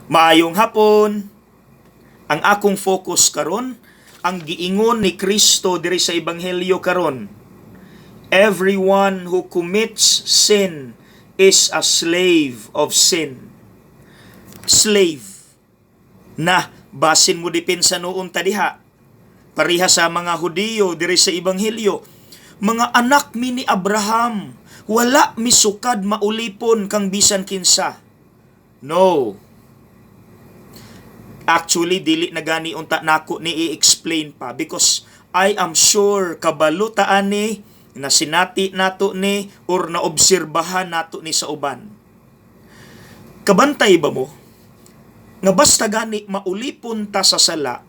Maayong hapon. Ang akong focus karon, ang giingon ni Kristo diri sa ebanghelyo karon. Everyone who commits sin is a slave of sin. Slave. Na basin mo depensa noon ta diha. Pareha sa mga Hudiyo diri sa ebanghelyo. "Mga anak mi ni Abraham, wala mi sukad maulipon kang bisan kinsa." No. Actually, dili na gani unta nako ni i-explain pa because I am sure kabalo ta ani, na sinati nato ni or naobserbahan nato ni sa uban. Kabantay ba mo nga basta gani maulipon ta sa sala,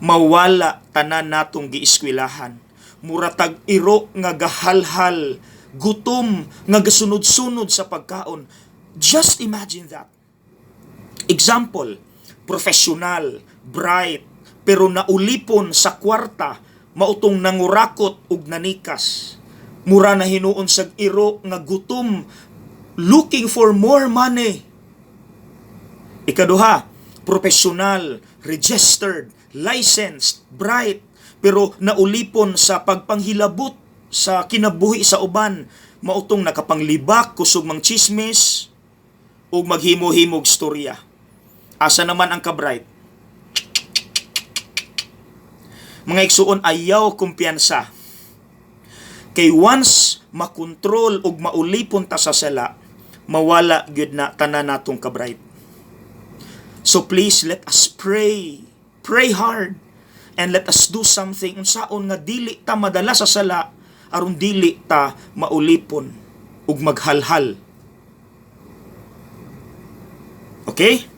mawala tanan natong gieskwilahan? Mura tag iro nga gahalhal, gutom nga gasunod-sunod sa pagkaon. Just imagine that. Example, professional, bright, pero naulipon sa kwarta, mao tong nangurakot ug nanikas. Mura na hinuon sag iro nga gutom, looking for more money. Ikaduha, professional, registered, licensed, bright, pero naulipon sa pagpanghilabot sa kinabuhi sa uban, mao tong nakapanglibak, kusog mang chismis, ug maghimo-himog storya. Asa naman ang ka-bright? Mga igsuon, ayaw kumpiyansa. Kay once makontrol ug maulipon ta sa sala, mawala gyud na tanan natong ka-bright. So please, let us pray. Pray hard and let us do something unsaon nga dili ta madala sa sala aron dili ta maulipon ug maghalhal. Okay?